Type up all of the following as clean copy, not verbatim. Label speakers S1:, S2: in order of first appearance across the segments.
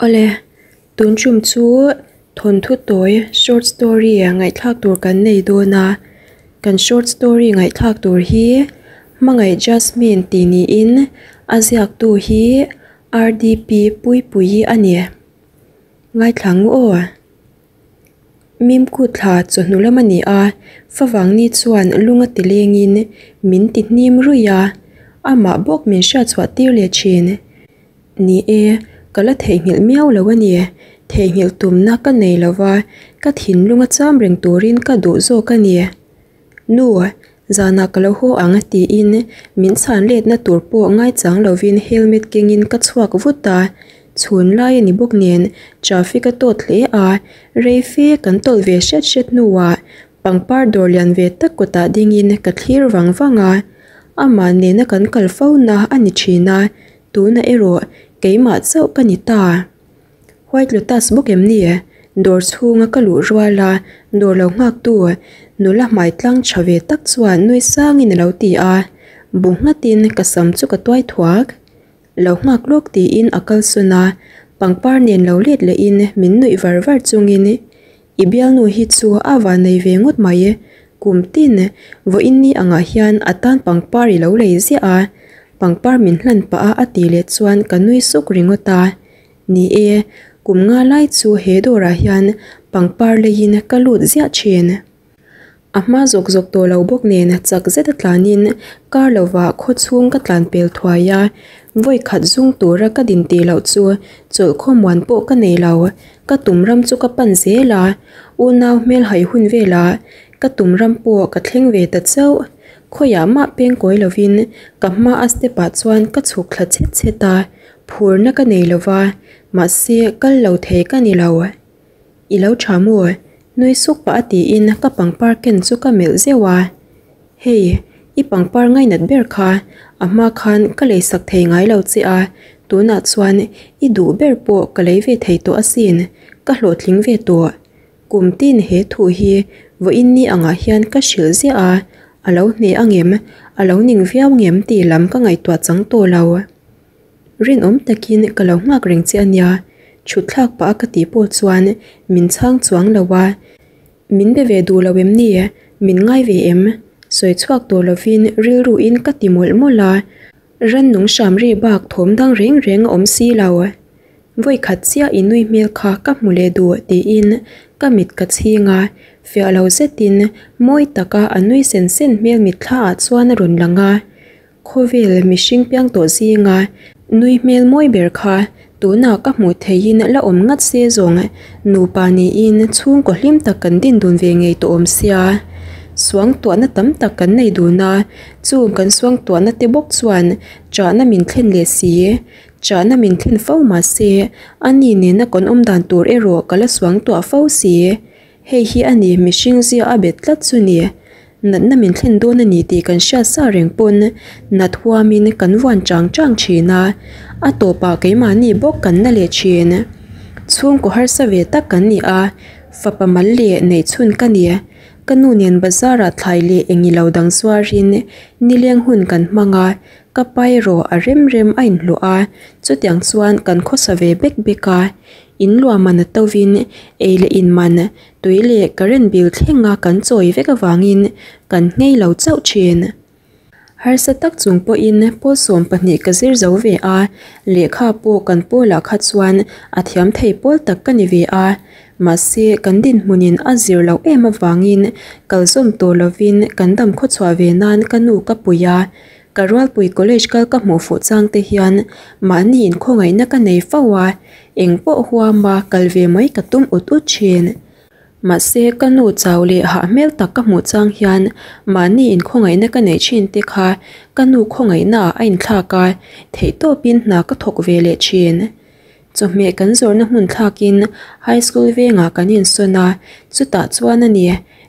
S1: Awle, tun tum chu thawnthu tawi short story ngaihthlak tur kan nei dawn a, kan short story ngaihthlak tur hi Hmangaih Jasmine tih niin a ziaktu hi RDP Puipuii a ni. Ngaithla ngu aw. Mimkut thla chawhnu lam a ni a, favang ni chuan lung a ti lengin min ti hnim ruih a, amah bawk min hriatchhuah tir leh thin. Ni e, ka la theihnghilh miau lo a ni. Theihnghilh tumna ka nei lo va, ka thinlung a cham reng turin ka duh zawk a ni. Nu, zanah ka lo haw ang tiin min chhan letna tur pawh ngaichang lovin helmet kengin ka chhuak vut a. Chhun lai a ni bawk nen traffic a tawt hle a, rei fe kan tawlh ve hret hret hnuah pangpar dawr lian ve tak kawtah dingin ka thlir vang vang a. Amah nena kan kal fo na a ni thin a, tunah erawh keimah chauh ka ni ta. White Lotus bawk em ni? Dawr chhunga ka luh rual a, dawr lo nghaktu nula hmai tlang tha ve tak chuan nui sangin a lo ti a. Bu nghatin ka sam chu ka tuai thuak. Lo nghak lawk tiin a kal sawn a, pangpar nen lo let lehin min nuih var var chungin I bialnu hi chu a van nei ve ngawt mai, kum tin vawiin ni angah hian a tan pangpar i lo lei ziah a, pangpar min hlan pah a a tih leh chuan ka nui suk ringawt a. Ni e, kum nga lai chu he dawrah hian pangpar leiin ka lut ziah thin. A hma zawk zawk tawh lo bawk nen chak zet a tlanin kar lovah khaw chhung ka tlan pel thuai a, vawi khat zung tura ka din tih loh chu chawlh khawmuan pawh ka nei lo. Ka tum ram chu ka pan zel a, unau hmel hai hun velah ka tum ram pawh ka thleng ve ta chauh. Khawiah mah peng kawi lovin ka hma a step ah chuan ka chhuk thla chhet chhet a, phurna ka nei lova, mahse kal lo thei ka ni lo. I lo tha maw? Nui suk pah a tiin ka pangpar ken chu ka melh zeuh a. Hei, i pangpar ngainat ber kha a hma khan ka lei sak thei ngai lo che a, tunah chuan i duh ber pawh ka lei ve thei tawh asin, ka hlawhtling ve tawh. Kum tin he thu hi vawiin ni angah hian ka hrilh ziah a, a lo hneh angem, a lo ning viau ngem tih lam ka ngaihtuah chang tawh lo. Rinawm takin ka lo nghak reng che a nia, chhut thlak pah a ka tih pawh chuan min chhang chuang lo a. Min be ve duh lo em ni? Min ngai ve em? Sawi chhuak tawh lovin rilru in ka ti mawlh mawlh a, rannung hram ri bak thawm dang reng reng a awm si lo. Vawi khat chiah i nui hmel kha ka hmu leh duh tiin ka mit ka chhing a, fiah lo zetin mawi taka a nui sen sen hmel mitthla ah chuan a rawn lang a. Khawvel mihring piang tawh zinga nui hmel mawi ber kha tunah ka hmuh theihin la awm ngat se zawng nupa niin chhungkaw hlim tak kan din dun ve ngei tawh awm sia. Suangtuahna tam tak kan nei dun a, chung kan suangtuahna te bawk chuan chahna min thlen leh si. Chahna min thlen fo mah se ani nena kan awm dan tur erawh ka la suangtuah fo si. Hei hi a ni mihring zia a bet tlat chu ni. Natna min thlen dawn a ni tih kan hriat sa reng pawn nat huamin kan vuan chang chang thin a, a tawpah keimahni bawk kan na leh thin. Chhungkaw harsa ve tak kan ni a, fapa mal leh neihchhun ka ni. Ka nu nen bazar ah thlai leh eng ilo dang zuarin nileng hun kan hmang a, ka pa erawh a rem rem a inhlawh a, chutiang chuan kan khawsa ve bek bek a. In luah man a tovin ei leh in man tui leh current bill thlenga kan chawi vek avangin kan nghei lo chauh thin. Harsa tak chung pawhin pawl 12 ka zir zo ve a, lehkha pawh kan pawlah kha chuan a thiam thei pawl tak ka ni ve a. Mahse kan dinhmunin a zir loh em avangin kal zawm tawh lovin kan dam khawchhuah ve nan ka nu ka pui a, Ka Rualpui College kal ka hmuh fuh chang te hian mahni inkhawngaihna ka nei fo a, eng pawh huama kal ve mai ka tum ut ut thin. Mahse ka nu chau leh hah hmel tak ka hmuh chang hian mahni inkhawngaihna ka neih thin te kha ka nu khawngaihna ah a inthlak a, theihtawpin hna ka thawk ve leh thin. Chawhmeh kan zawrhna hmun thlakin High School vengah kan insawn a, chutah chuan a ni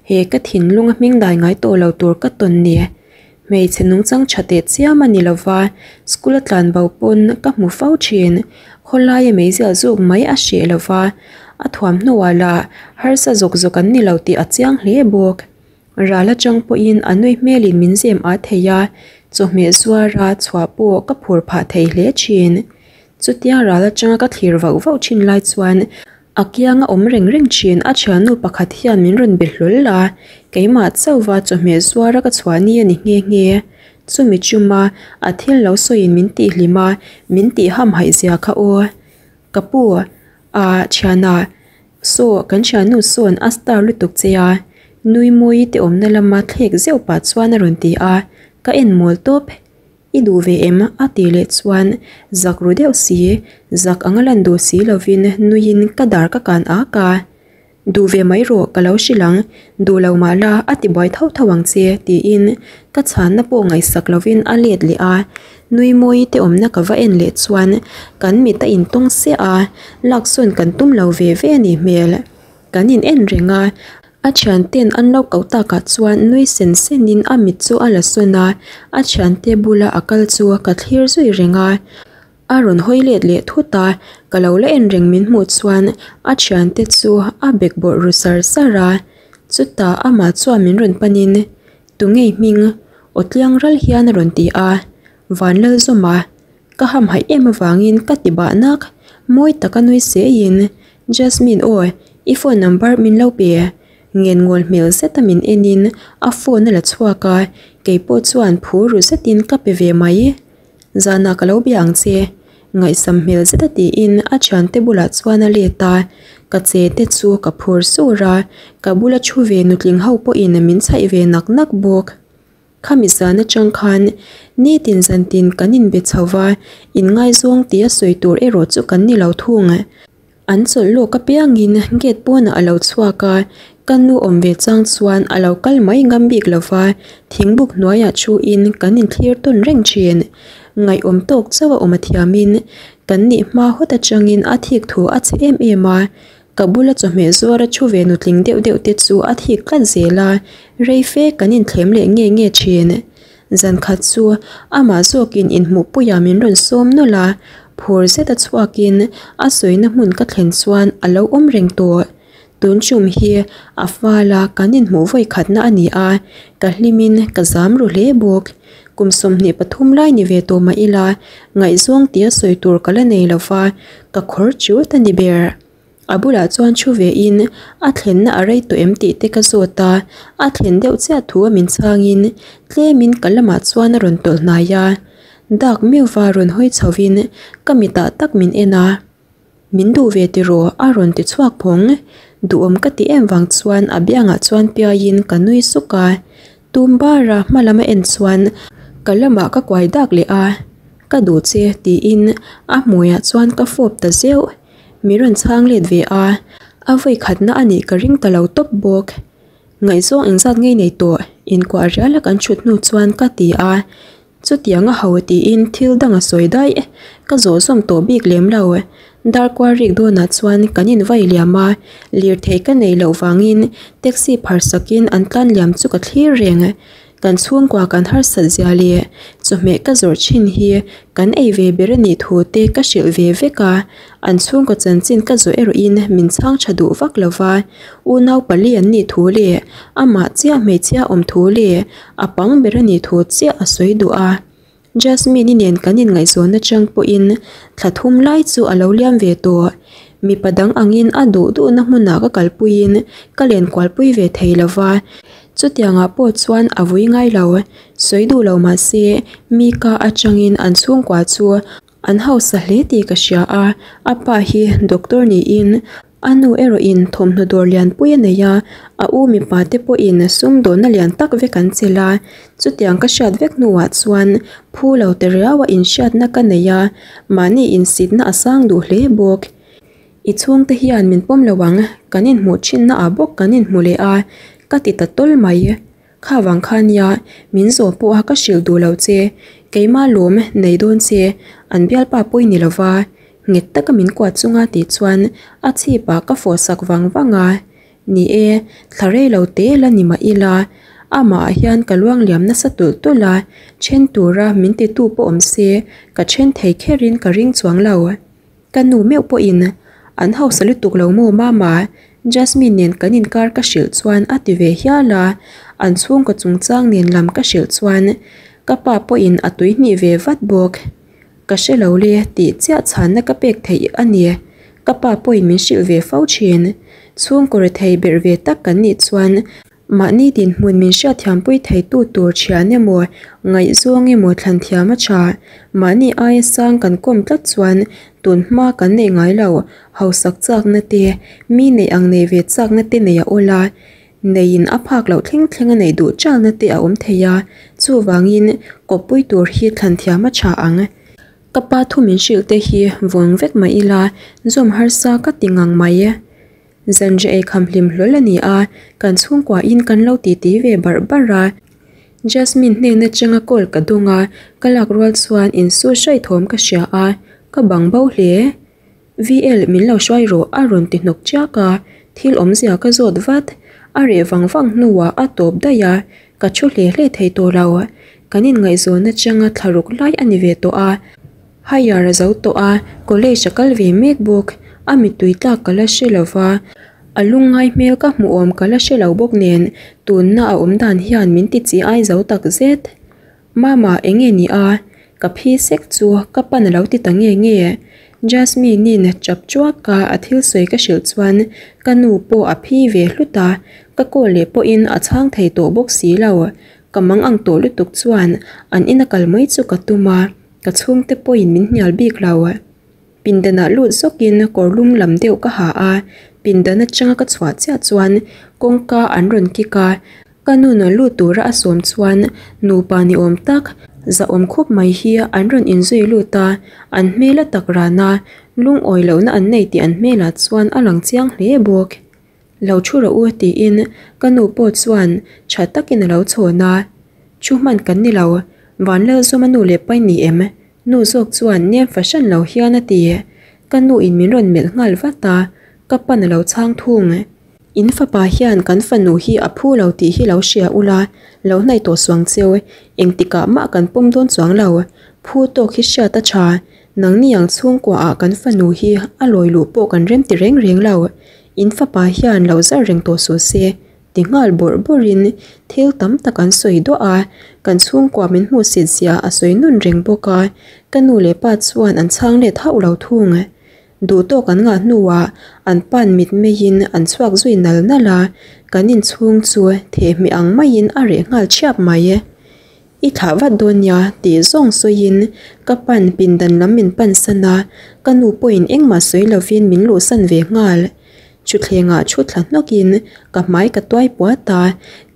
S1: he ka thinlung a hming dai ngai tawh lo tur ka tawn ni. Hmeichhe nungchang tha teh chiam a ni lova, school a tlan bo pawn ka hmu fo thin. Khawlaia meizial zuk mai a hreh lova, a thuamhnuah lah harsa zawk zawk an ni lo tih a chiang hle bawk. Ral atang pawhin a nui hmelin min zem at thei a, chawhmeh zuara chhuah pawh ka phur phah thei hle thin. Chutia ral atanga ka thlir vauh vauh thin lai chuan a kianga awm reng reng thin a thiannu pakhat hian min rawn be hlawl a, keimah chauhva chawhmeh zuara ka chhuah ni a ni nghe nghe. Chumi chuma a thil lo sawiin min tihhlim a, min tih hamhaih zia kha aw. Ka pu, ah thiana, saw kan thiannu sawn a star lutuk che a, nui mawi te awmna lama thlek zeuh pah chuan a rawn ti a, ka en mawl tawp. I duh ve em? a tih leh chuan zak ru deuh si, zak anga lan duh si lovin nuiin ka dar ka kan ak a. Duh ve mai rawh ka lo hrilh ang, duh lo mah la a ti buai tho tho ang che tiin ka chhanna pawh ngaihsak lovin a let leh a. Nui mawi te awmna ka va en leh chuan kan mit a intawng siah a, laksawn kan tum lo ve ve a nih hmel. Kan in en reng a, a thianten an lo koh takah chuan nui sen senin a mit chu a la sawn a, a thiante bula a kal chu ka thlir zui reng a. A rawn hawi let leh thut a, ka lo la en reng min hmuh chuan a thiante chu a bek bawrh ru sar sar a. Chutah amah chuan min rawn panin, Tungei hming? Aw tliang ral hian a rawn ti a, Vanlalzawma. Ka hamhaih em avangin ka ti bah nak, mawi taka nui seiin, Jasmine aw, i phone number min lo pe. Ngen ngawl hmel zeta min enin a phone a la chhuak a, keipawh chuan phur ru zetin ka pe ve mai. Zanah ka lo bia ang che, ngaihsam hmel zeta tiin a thiante bulah chuan a let a, ka che te chu ka phur sur a, ka bula thu ve nutling ho pawhin min chhaih ve nak nak bawk. Khami zan atang khan nitin zantin kan inbe chho va, inngaizawng tia sawi tur erawh chu kan ni lo thung. An chawlh lawk apiangin gate pawnah a lo chhuak a, ka nu awm ve chang chuan a lo kal mai ngam bik lo va, thingbuk hnuaiah thuin kan inthlir tawn reng thin. Ngaihawm tawk chauh a awm a thiamin kan nih hma hawt atangin a thik thu a chhe em em a, Ka bula chawhmeh zuara thu ve nutling deuh deuh te chu a thik tlat zel a, rei fe kan inthlem leh nge nge thin. Zan khat chu amah zawkin inhmuhpuiah min rawn sawm nawlh a, phur zeta chhuakin a sawina hmun ka thlen chuan a lo awm reng tawh. Tun chum hi a fala kan inhmuh vawi khatna a ni a, ka hlimin ka zam ru hle bawk. Kum 23 lai ni ve tawh mah ila, ngaihzawng tia sawi tur ka la nei lo va, ka khawr chut a ni ber. A bulah chuan thu ve in a thlenna a rei tawh em tih te ka zawt a, a thlen deuh chiah thu a min chhangin tlemin ka lamah chuan a rawn tawlh hnai a. Dak meuhva rawn hawi chho in ka mitah tak min en a. Min duh ve tiraw a rawn ti chhuak phawng. Duhawm ka ti em vang chuan a biangah chuan piaiin ka nui suk a. Tum bara hma lam a en chuan ka lamah ka kuai dak leh a, Ka duh che tiin a hmuiah chuan ka fawp ta zeuh. Mi rawn chhang let ve a, a vawi khatna a nih ka ring ta lo tawp bawk. Ngaihzawng engzat ngei nei tawh inkuah riala kan thut hnu chuan ka ti a, chutiang a ho tiin thil dang a sawi daih. Ka zawh zawm tawh bik lem lo. Darkual rik dawnah chuan kan invai liam a, lirthei ka nei loh vangin taxi pharsakin an tlan liam chu ka thlir reng. Kan chhungkua kan harsat zia leh chawhmeh ka zawrh thin hi kan ei ve ber a nih thu te ka hrilh ve vek a, an chhungkaw chanchin ka zawh erawhin min chhang tha duh vak lo va, unau pali an nih thu leh amah chiah hmeichhia awm thu leh a pang ber a nih thu chiah a sawi duh a. Jasmine-i nen kan inngaihzawn atang pawhin thla thum lai chu a lo liam ve tawh. Mipa dang angin a duh duhna hmunah ka kalpuiin ka len kualpui ve thei lo va, chutiangah pawh chuan a vui ngai lo. Sawi duh lo mah se, mi ka atangin an chhungkua chu an hausa hle tih ka hria a, a pa hi doctor niin A nu erawhin thawmhnaw dawr lianpui a nei a, a u mipa te pawhin sumdawnna lian tak vek an chelh a, chutiang ka hriat vek hnuah chuan phu lo te riau a inhriatna ka nei a, mahni insitna a sang duh hle bawk. I chhungte hian min pawm lo ang, kan inhmuh thinna ah bawk kan inhmu leh a, ka ti ta tawl mai. Kha vang kha nia, min zawh pawha ka hrilh duh lo che, keimah lawm nei dawn che, an bialpa pawi ni lova, nghet taka min kuat chunga tih chuan a chhipah ka fawh sak vang vang a. Ni e, thla rei lo te la ni mah ila, amah ah hian ka luang liam nasa tulh tulh a, then tura min titu pawh awm se, ka then thei kherin ka ring chuang lo. Ka nu meuh pawhin an hausa lutuk lo maw mama? Jasmine nen kan inkar ka hrilh chuan a ti ve hial a, an chhungkaw chungchang nen lam ka hrilh chuan ka pa pawhin a tuihnih ve vat bawk. Ka hre lo le tih chiah chhanna ka pek theih a ni. Ka pa pawhin min hrilh ve fo thin. Chhungkaw rethei berh ve tak kan nih chuan mahni dinhmun min hriatthiampui theitu tur thian emaw ngaihzawng emaw thlan thiam a tha. Mahni aia sang kan kawm tlat chuan tun hma kan neih ngai lo hausak chakna te, mi neih ang nei ve chakna te nei a awl a. Neiin a phak loh thleng thleng a neih duh chalna te a awm thei a, chuvangin kawppui tur hi thlan thiam a tha ang. Ka pa thu min hrilh te hi vawng vek mah ila zawm harsa ka ti ngang mai. Zanriah ei kham hlim hlawl a ni a, kan chhungkuain kan lo titi ve barh barh a. Jasmine hnen atanga call ka dawng a, ka lak rual chuan insu hraih thawm ka hria a, ka bang bo hle. VL min lo hruai rawh a rawn ti hnawk chiak a, thil awmzia ka zawt vat. A reh vang vang hnuah a tawp daih a, ka thu hle hle thei tawh lo. Kan inngaihzawn atanga thla ruk lai a ni ve tawh a, higher a zo tawh a, college a kal ve mek bawk. A mittui tlak ka la hre lo va, a lungngai hmel ka hmuh awm ka la hre lo bawk nen tunna a awm dan hian min ti chi ai zo tak zet. Mama, enge ni a? Ka phi sek chu ka pan a lo ti ta nge nge. Jasmine-in chap chuak a a thil sawi ka hrilh chuan ka nu pawh a phi ve hlut a, ka call leh pawhin a chhang thei tawh bawk si lo. Ka mang ang tawh lutuk chuan an ina kal mai chu ka tum a, ka chhungte pawhin min hnial bik lo. Pindanah lut zawkin kawr lum lam deuh ka ha a, pindan atanga ka chhuah chiah chuan kawngka an rawn kik a, ka nu nawn lut tura a sawm chuan nupa ni awm tak zahawm khup mai hi an rawn inzui lut a, an hmel a tak ran a, lungawi lohna an nei tih an hmelah chuan a lang chiang hle bawk. Lo thu rawh u tiin ka nu pawh chuan tha takin a lo chhawn a, Thu hman kan ni lo, Vanlalzawma nu leh pai ni em? Nu zawk chuan nem fahran lo hian a ti. Ka nu in min rawn melh nghal vat a, ka pan a lo chhang thung. In fapa hian kan fanu hi a phu lo tih hi lo hria ula, lo hnaih tawh suang cheu, engtikah mah kan pawm dawn chuang lo. Phu tawk hi hriat a tha, nangni ang chhungkua ah kan fanu hi a lawi luh pawh kan rem ti reng reng lo. In fapa hian lo zar reng tawh suh se. Ti nghal bawrh bawrhin thil tam tak an sawi duah a, kan chhungkua min hmuhsit zia a sawi nun reng bawk a, ka nu leh pa chuan an chhang let hauh lo thung. Duh tawk an ngah hnuah an pan mitmeiin an chhuak zui nal nal a, kan inchhung chu thehmeh ang maiin a reh nghal thiap mai. I thlah vat dawn nia tih zawng sawiin ka pan pindan lam min pan san a, ka nu pawhin engmah sawi lovin min luhsan ve nghal. Thutthlengah thu thla hnawkin ka hmai ka tuai puat a,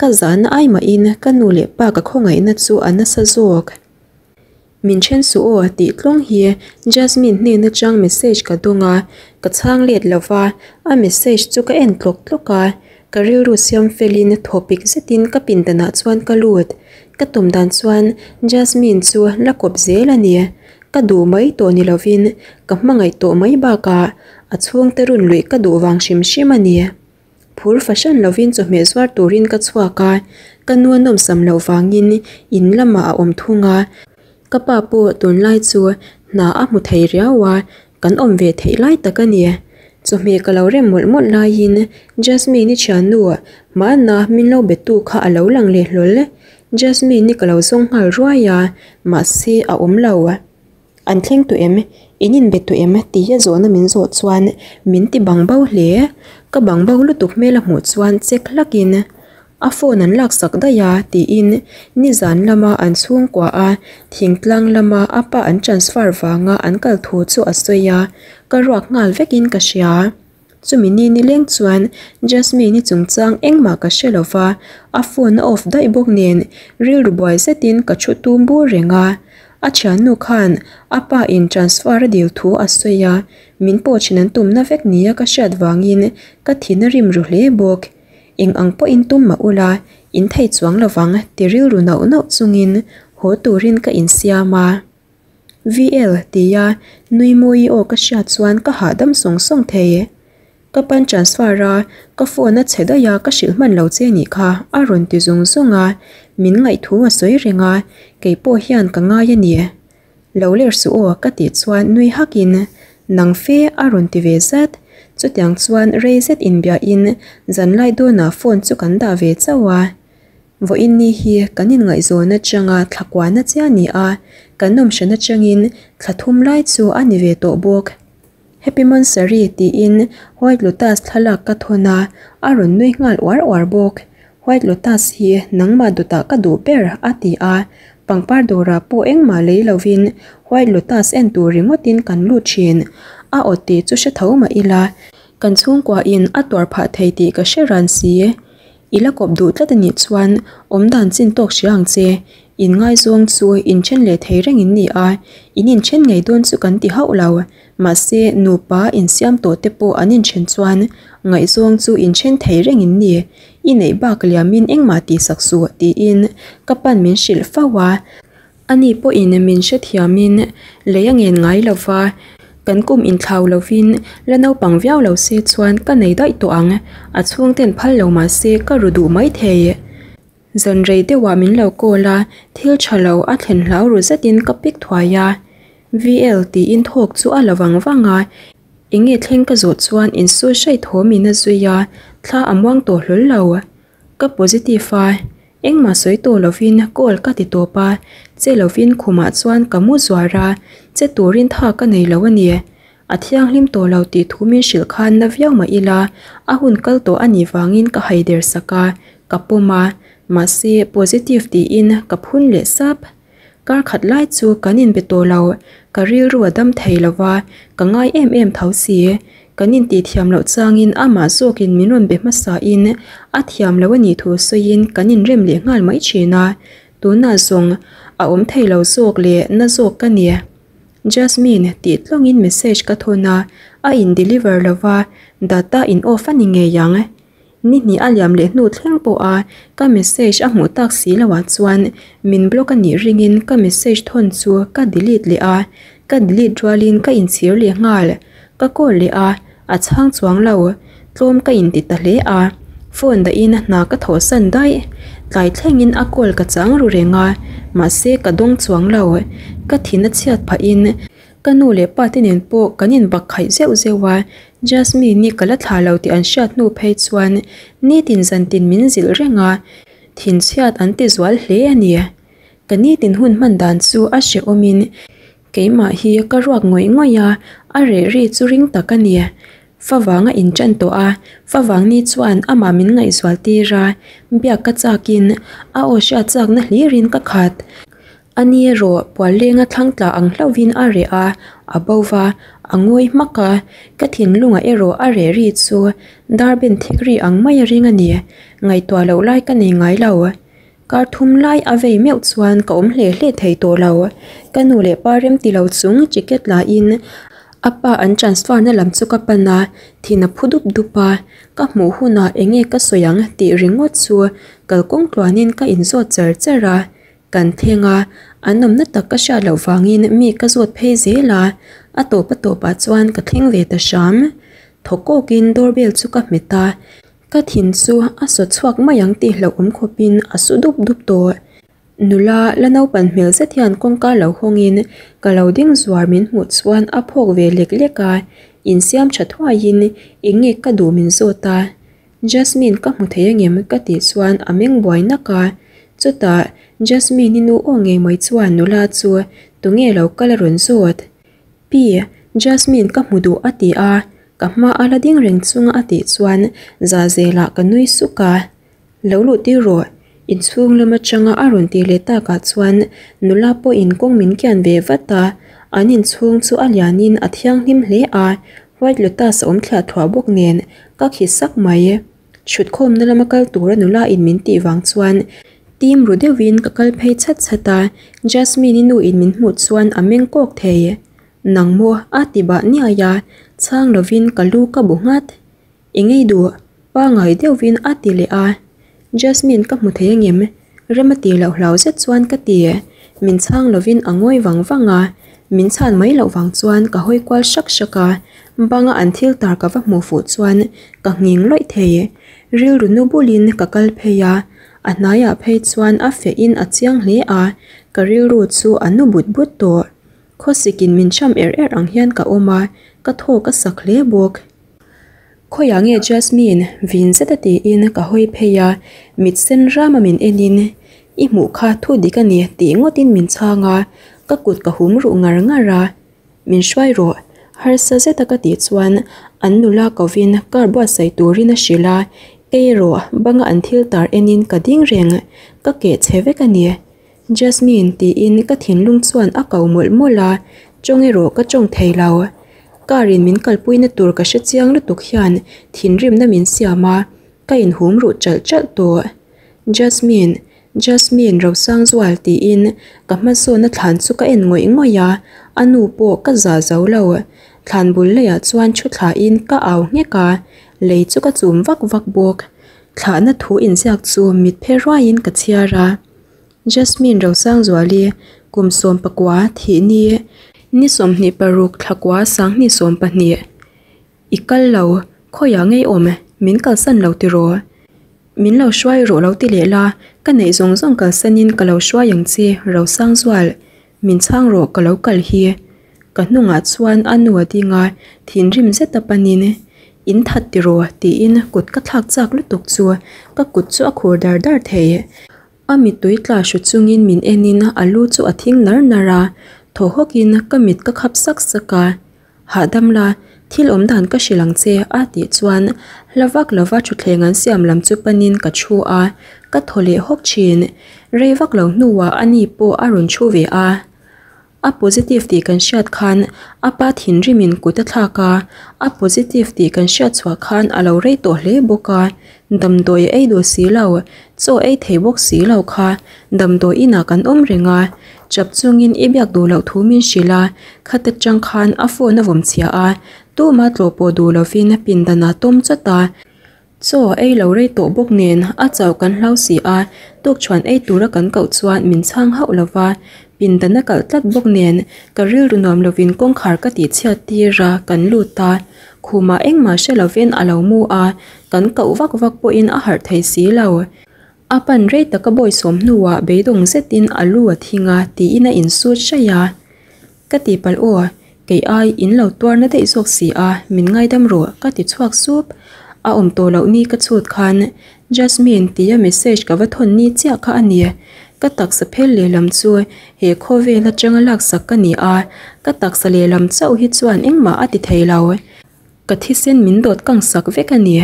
S1: ka zahna ai mahin ka nu leh pa ka khawngaihna chu a nasa zawk. Min then suh aw tih tlawng hi Jasmine hnen atang message ka dawng a, ka chhang let lo va, a message chu ka en tlawk tlawk a, ka rilru siam felin thawpik zetin ka pindanah chuan ka lut. Ka tum dan chuan Jasmine chu la kawp zel a ni. Ka duh mai tawh ni lovin ka hmangaih tawh mai bakah a chhungte run luih ka duh vang hrim hrim a ni. Phur fahran lovin chawhmeh zuar turin ka chhuak a, ka nu a nawmsam loh vangin in lamah a awm thung a. Ka pa pawh tunlai chu hna a hmu thei riau a, kan awm ve theih lai tak a ni. Chawhmeh ka lo rem mawlh mawlh laiin Jasmine-i thiannu hmana min lo betu kha a lo lang leh hlawl. Jasmine-i ka lo zawng nghal ruai a, mahse a awm lo. An thleng tawh em? In inbe tawh em? Tih a zawhna min zawh chuan min ti bang bo hle. Ka bang bo lutuk hmel a hmuh chuan check hlakin a phone an laksak daih a tiin nizan lama an chhungkua a thingtlang lama a pa an transfer vanga an kal thu chu a sawi a, ka ruak nghal vekin ka hria. Chumi ni nileng chuan Jasmine-i chungchang engmah ka hre lo va, a phone a off daih bawk nen rilru buai zetin ka thu tum bur reng a. A thiannu khan a pa in transfer a dil thu a sawi a, min pawh thin an tumna vek nia ka hriat vangin ka thin a rim ru hle bawk. Eng ang pawhin tum mah ula, in thei chuang lovang ti rilru nauh nauh chungin haw turin ka insiam a. VL tia nui mawi aw ka hriat chuan ka hahdam sawng sawng thei. Ka pan transfer a, ka phone a chhe daih a ka hrilh hman lo che nih kha a rawn ti zung zung a, min ngaihthu a sawi reng a, kei pawh hian ka ngai a ni. Lo ler suh aw ka tih chuan nui hakin nang fe a rawn ti ve zat. Chutiang chuan rei zet inbiahin zanlai dawnah phone chu kan dah ve chauh a. Vawiin ni hi kan inngaihzawn atanga thla kuahna chiah a ni a, kan awm hran atangin thla thum lai chu a ni ve tawh bawk. Happy Monsari tiin White Lotus thlalak ka thawn a, a rawn nui nghal uar uar bawk. White Lotus hi nangmah dawtah ka duh ber a ti a, pangpar dawrah pawh engmah lei lovin White Lotus en tur ringawtin kan lut thin. A aw tih chu hre tho mah ila, kan chhungkuain a tuar phah thei tih ka hre ran si. I la kawp duh tlat a nih chuan awmdan chin tawk hria ang che. In ngaizawng chu inthen leh thei reng in ni a, in inthen ngei dawn chu kan ti hauh lo. Mahse, nupa insiam tawh te pawh an inthen chuan ngaihzawng chu inthen thei reng in ni. I neih bak liamin engmah tihsak suh tiin ka pan min hrilh fo a. Ani pawhin min hrethiamin lei a ngen ngai lo va, kan kum inthlau lovin la naupang viau lo se chuan ka nei daih tawh ang, a chhungten phal lo mah se ka ru duh maithei. Zan rei deuhah min lo call a, thil tha lo a thlen hlau ru zetin ka pick thuai a. VL tiin thawk chu a la vang vang a, enge thleng ka zawh chuan insu hraih thawmin a zui a, thla a muang tawh hlawl lo. Ka positive a, engmah sawi tawh lovin call ka ti tawp a, che lovin khumah chuan ka mu zuar a, che turin tha ka nei lo a ni. A thianghlim tawh lo tih thu min hrilh khan na viau mah ila, a hun kal tawh a nih vangin ka haider sak a, ka pawm a, mahse positive tiin ka phun leh sap. Kar khat lai chu kan inbe tawh lo, ka rilru a dam thei lo va, ka ngai em em tho si. Kan intihthiam loh changin amah zawkin min rawn be hmasain a thiam lo a nih thu sawiin kan inrem leh nghal mai thin a, tunah zawng a awm thei lo zawk leh na zawk ka ni. Jasmine tih tlawngin message ka thawn a, a in deliver lo va, data in off a ni ngei ang. Ni hnih a liam leh hnu thleng pawh a ka message a hmuh tak si loh ah chuan min block a nih ringin ka message thawn chu ka delete leh a, ka delete rualin ka inchhir leh nghal. Ka call leh a, a chhang chuang lo. Tlawm ka inti ta hle a, phone dahin hna ka thawhsan daih. Tlai thlengin a call ka chang ru reng a, mahse ka dawng chuang lo. Ka thin a chhiat phahin Ka nu leh pa te nen pawh kan inbak khaih zeuh zeuh a, Jasmine-i ka la thlah lo tih an hriat hnu phei chuan nitin zantin min zilh reng a, thinchhiat an ti zual hle a ni. Ka nitin hun hman dan chu a hrehawmin keimah hi ka ruak ngawih ngawih a, a reh ri chu ring tak a ni. Favang a inṭan tawh a, favang ni chuan amah min ngaihzual tir a, biak ka chakin a aw hriat chakna hlirin ka khat. A ni erawh puallenga thlang tla ang hlauhin a reh a, a bo va, a ngawi hmak a, ka thinlungah erawh a reh ri chu dar ben thik ri ang mai a ring a ni. Ngaihtuah loh lai ka nei ngai lo. Kar thum lai a vei meuh chuan ka awm hle hle thei tawh lo. Ka nu leh pa rem ti lo chung ticket la in a pa an transfer na lam chu ka pan a, thin a phu dup dup a, ka hmuh hunah eng nge ka sawi ang tih ringawt chu kalkawng tluanin ka inzawt char char a. Kan thleng a, an awmna tak ka hriat loh vangin mi ka zawt phei zel a, a tawp a tawpah chuan ka thleng ve ta hram. Thaw kawkin doorbell chu ka hmet a, ka thin chu a sawt chhuak mai ang tih hlauhawm khawpin a su dup dup tawh. Nula la naupan hmel zet hian kawngka lo hawngin ka lo ding zuar min hmuh chuan a phawk ve lek lek a, insiam tha thuaiin eng nge ka duh min zawt a. Jasmine ka hmu thei angem ka tih chuan a meng buai nak a, chutah Jasmine-i nu aw ngei mai chuan nula chu tunge lo kal a rawn zawt. Pi, Jasmine ka hmu duh a ti a, ka hma a la ding reng chunga a tih chuan za zelah ka nui suk a. Lo luh tir rawh, inchhung lam atanga a rawn tih leh takah chuan nula pawhin kawng min kian ve vat a, an inchhung chu a lianin a thianghlim hle a, White Lotus a awm thliah thuah bawk nen ka khi sak mai. Chhutkhawmna lama kal tura nula in min tih vang chuan tim ru deuhin ka kal phei chhat chhat a, Jasmine-i nu in min hmuh chuan a meng kawk thei. Nang maw? a ti bah niai a, chhang lovin ka lu ka bu nghat. I ngei duh, pangai deuhin a ti leh a. Jasmine ka hmu thei angem? Rem a ti loh hlau zet chuan ka ti. Min chhang lovin a ngawi vang vang a, min chhan mai loh vang chuan ka hawi kual hrak hrak a, banga an thil tar ka va hmuh fuh chuan ka nghing lawih thei. Rilru nu bulin ka kal phei a, a hnaiah phei chuan a fehin a chiang hle a, ka rilru chu a nu but but tawh. Khawsikin min cham er er ang hian ka awm a, ka thawk a sak hle bawk. Khawiah nge Jasmine? Vin zeta tiin ka hawi phei a, mit sen rama min enin I hmuh kha thu dik a ni tih ngawtin min chhang a, ka kut ka hum ruh ngar ngar a. Min hruai rawh, harsa zeta ka tih chuan an nula kovin car buatsaih turin a hrilh a, kei erawh banga an thil tar enin ka ding reng, ka keh chhe vek a ni. Jasmine tiin ka thinlung chuan a ko mawlh mawlh a, tawng erawh ka tawng thei lo. Car in min kalpuina tur ka hre chiang lutuk hian thinrimna min siam a, ka inhum ruh chalh chalh tawh. Jasmine, Jasmine Rosangzual tiin ka hmasawnna thlan chu ka en ngawih ngawih a, a nu pawh ka za zo lo. Thlan bul leiah chuan thu thlain ka au nghek a, lei chu ka chum vak vak bawk. Thlahna thu inziak chu mit phe ruaiin ka chhiar a. Jasmine Rosangzuali kum 19 thih ni, ni 26 thlakua sanghnih 12. I kal lo, khawiah ngei awm, min kalsan lo tiraw? Min lo hruai rawh lo ti leh la, ka neih zawng zawng kalsanin ka lo hruai ang che, Rosangzual. Min chhang rawh ka lo kal hi. Ka hnungah chuan a nu a ding a, thinrim zet a panin, In that tiraw? tiin kut ka thlak chak lutuk chu ka kut chu a khur dar dar thei. A mittui tla hru chungin min enin a lu chu a thing nar nar a, thaw hawkin ka mit ka khap sak sak a. Hahdam la, thil awm dan ka hrilh ang che a tih chuan hla vak lova thutthleng an siam lam chu panin ka thu a, ka thaw leh hawk thin. Rei vak lo hnuah a ni pawh a rawn thu ve a. A positive tih kan hriat khan a pa thinrimin kut a thlak a, a positive tih kan hriat chhuah khan a lo rei tawh hle bawk a, damdawi a ei duh si lo, chaw ei thei bawk si lo kha damdawi inah kan awm reng a, chap chungin i biak duh loh thu min hrilh a, khata tang khan a phone a vawm chhia a, tuma tlawh pawh duh lovin pindanah tawm chawt a. Chaw a ei lo rei tawh bawk nen a chauh kan hlau si a, tukṭhuan ei tura kan koh chuan min chhang hauh lo va, pindan a kalh tlat bawk nen ka rilru nuam lovin kawngkhar ka tih chhiat tir a, kan lut a. Khumah engmah hre lovin a lo mu a, kan koh vak vak pawhin a harh thei si lo. A pan rei taka bawisawm hnuah beidawng zetin a lu a thing a tiin a insut hraih a. Ka tihpalh aw, kei ai in lo tuar na daih zawk si a, min ngaidam rawh ka ti chhuak sup. A awm tawh loh ni ka chhut khan Jasmine tia message ka va thawn ni chiah kha a ni. Ka taksa phel lehlam chu he khawvel atanga laksak ka ni a, ka taksa lehlam chauh hi chuan engmah a ti thei lo. Ka thisen min dawt kang sak vek a ni.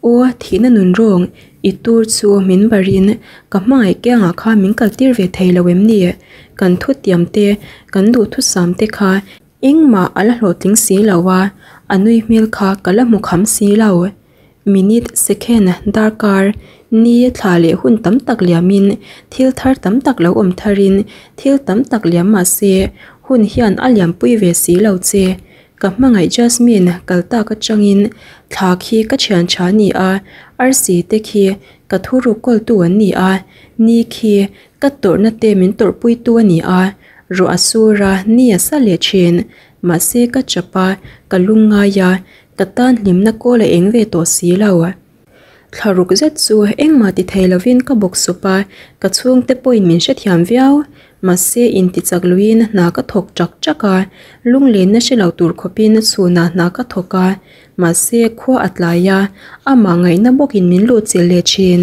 S1: Aw, thihna nun rawng, i tur chu min barin ka hmangaih kiangah kha min kaltir ve thei lo em ni? Kan thutiam te, kan duhthusam te kha engmah a la hlawhtling si lo a, a nui hmel kha ka la hmu kham si lo. Minute, second, darkar, ni, thla leh hun tam tak liamin thil thar tam tak lo awm tharin thil tam tak liam mah se, hun hian a liampui ve si lo che. Ka hmangaih Jasmine kal tak atangin thla khi ka thian tha a ni a, arsi te khi ka thuruk kawltu an ni a, ni khi ka tawrhna te min tawrhpuitu a ni a, ruah a sur a, ni a sa leh thin. Mahse ka chap a, ka lungngai a, ka tan hlimna kawl a eng ve tawh si lo. Thla ruk zet chu engmah ti thei lovin ka bawk sup a, ka chhungte pawhin min hrethiam viau. Mahse intichak luiin hna ka thawk chak chak a, lunglenna hre lo tur khawpin chhunah hna ka thawk a. Mahse khua a tlai a, amah ngaihna bawkin min luhchilh leh thin.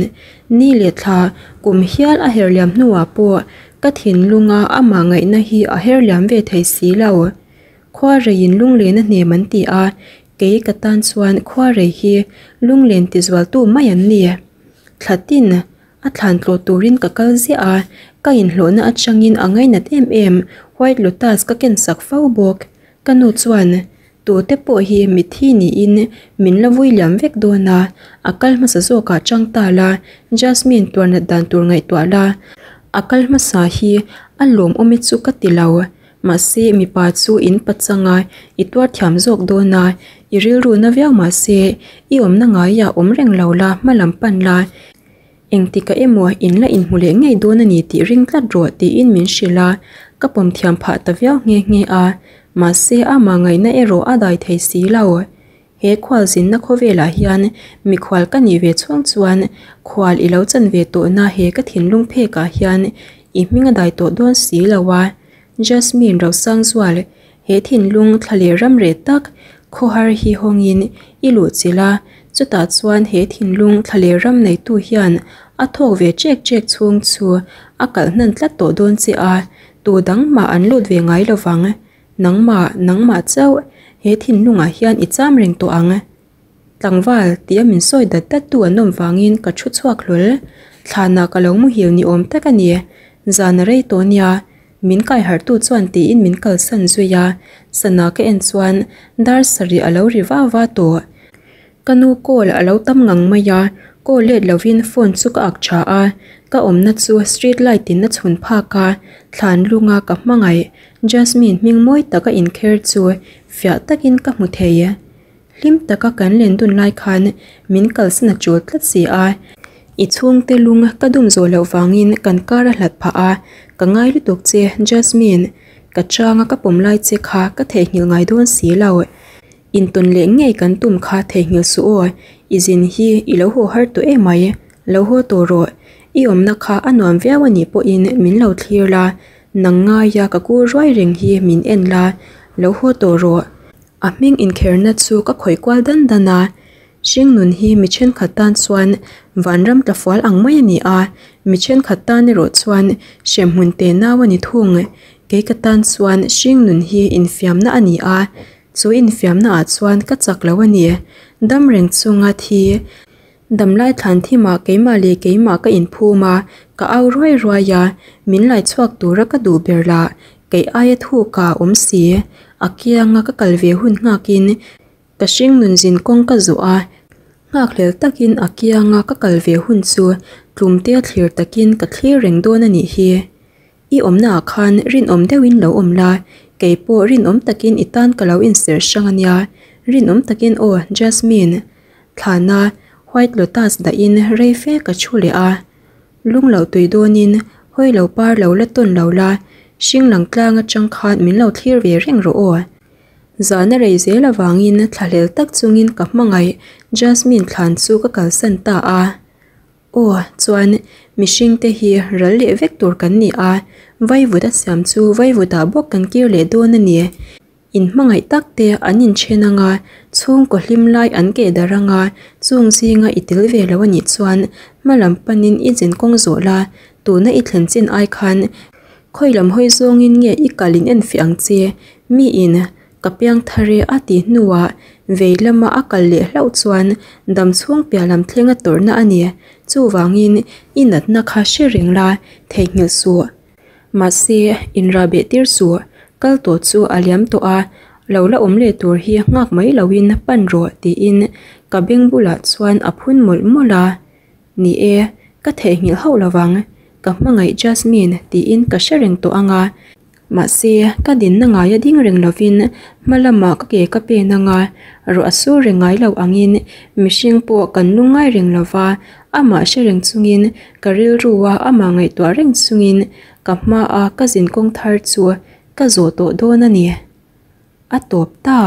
S1: Ni leh thla kum hial a herliam hnuah pawh ka thinlunga amah ngaihna hi a herliam ve thei si lo. Khua reiin lunglen a hnem an ti a, Kei ka tan chuan khuarei hi lunglen tizualtu mai an ni. Thla tin a thlan tlawh turin ka kal ziah a, ka inhlawhna atangin a ngainat em em White Lotus ka ken sak fo bawk. Ka nu chuan tute pawh hi mitthi niin min la vui liam vek dawn a, a kal hmasa zawkah chang ta la, Jasmine tuarnat dan tur ngaihtuah la, a kal hmasa hi a lawmawm e chu ka ti lo. Mahse, mipa chu in pachang a, i tuar thiam zawk dawn a, i rilru na viau mahse, i awmna ngaiah awm reng lo la, hma lam pan la, engtikah emaw in la inhmu leh ngei dawn a ni tih ring tlat rawh tiin min hrilh a, ka pawm thiam phah ta viau nghe nghe a, mahse amah ngaihna erawh a dai thei si lo. He khual zinna khawvelah hian mikhual ka nih ve chhung chuan khual i lo chan ve tawhna he ka thinlung phekah hian i hming a dai tawh dawn si lo a. Jasmine Rosangzual, he thinlung thla leh ram reh tak, Khawhar hi hawngin i luhchilh a, chutah chuan he thinlung thlaler ram neitu hian a thawk ve ṭek ṭek chhung chu a kalh hnan tlat tawh dawn che a, tu dang mah an lut ve ngai lo vang. Nangmah, nangmah chauh he thinlungah hian i cham reng tawh ang. Tlangval, tia min sawi dat dat tu an awm vangin ka thu chhuak hlawl. Thlanah ka lo muhil ni awm tak a ni. Zan a rei tawh nia, min kaiharhtu chuan tiin min kalsan zui a, sana ka en chuan dar sarih a lo ri va va tawh. Ka nu call a lo tam ngang mai a, call let lovin phone chu ka ak tha a, ka awmna chu street light in a chhun phak a, thlan lunga ka hmangaih Jasmine hming mawi taka inkher chu fiah takin ka hmu thei. Hlim taka kan len dun lai khan min kalsan a tul tlat si a, i chhungte lung ka dum zawh loh vangin kan kar a hlat phah a, ka ngai lutuk che Jasmine, ka changa ka pawm lai che kha ka theihnghilh ngai dawn si lo. Intawn leh ngei kan tum kha theihnghilh suh aw, i zin hi i lo haw har tawh em mai, lo haw tawh rawh, i awmna kha a nuam viau a nih pawhin min lo thlir la, nang ngaia ka kur ruai reng hi min en la, lo haw tawh rawh. A hming inkherna chu ka khawih kual dan dan a, hringnun hi mi thenkhat tan chuan vanram tlafual ang mai a ni a, mi thenkhat tan erawh chuan hremhmun te nau a ni thung. Kei ka tan chuan hringnun hi infiamna a ni a, chu infiamna ah chuan ka chak lo a ni. Dam reng chunga thi Damlai thlan thimah keimah leh keimah ka inphum a, ka au ruai ruai a, min lai chhuak tura ka duh ber lah kei aia thuk a awm si. A kianga ka kal ve hun nghakin ka hringnun zin kawng ka zawh a, nghakhlel takin a kianga ka kal ve hun chu tlumtea thlir takin ka thlir reng dawn a nih hi. I awmnaah khan rinawm deuhin lo awm la, kei pawh rinawm takin i tan ka lo inserh hrang a nia. Rinawm takin aw, Jasmine. Thlana White Lotus dahin rei fe ka thu leh a. Lung lo tui dawnin hawi lo par lo la tawn lo la, hring lang tlang atang khan min lo thlir ve reng rawh aw. Zana rei zel avangin thlahlel tak chungin ka hmangaih Jasmine thlan chu ka kalsan ta a. Aw, chuan mihring te hi ral leh vek tur kan ni a, vaivut a siam chu vaivutah bawk kan kir leh dawn a ni. In hmangaih tak te an inthen ang a, chhungkaw hlim lai an keh darh ang a, chung zinga i tel ve lo a nih chuan hma lam panin i zin kawng zawh la, tuna i thlen chin ai khan khawi lam hawi zawngin nge i kal in enfiah ang che, miin Ka piang thar e a tih hnuah vei lama a kal leh hlauh chuan dam chhung piah lam thleng a tawrhna a ni. Chuvangin i natna kha hre reng la, theihnghilh suh. Mahse, inrah beh tir suh. Kal tawh chu a liam tawh a, lo la awm leh tur hi nghak mai loin pan rawh tiin ka beng bulah chuan a phun mawlh mawlh a. Ni e, ka theihnghilh hauh lovang. Ka hmangaih Jasmine tiin ka hre reng tawh ang a. Mahse, ka dinna ngaia ding reng lovin hma lamah ka ke ka pen ang a, ruah a sur reng ngai lo angin mihring pawh kan lungngai reng lova, amah hre reng chungin ka rilrua amah ngaihtuah reng chungin ka hmaa ka zinkawng thar chu ka zawh tawh dawn a ni. A tawp ta.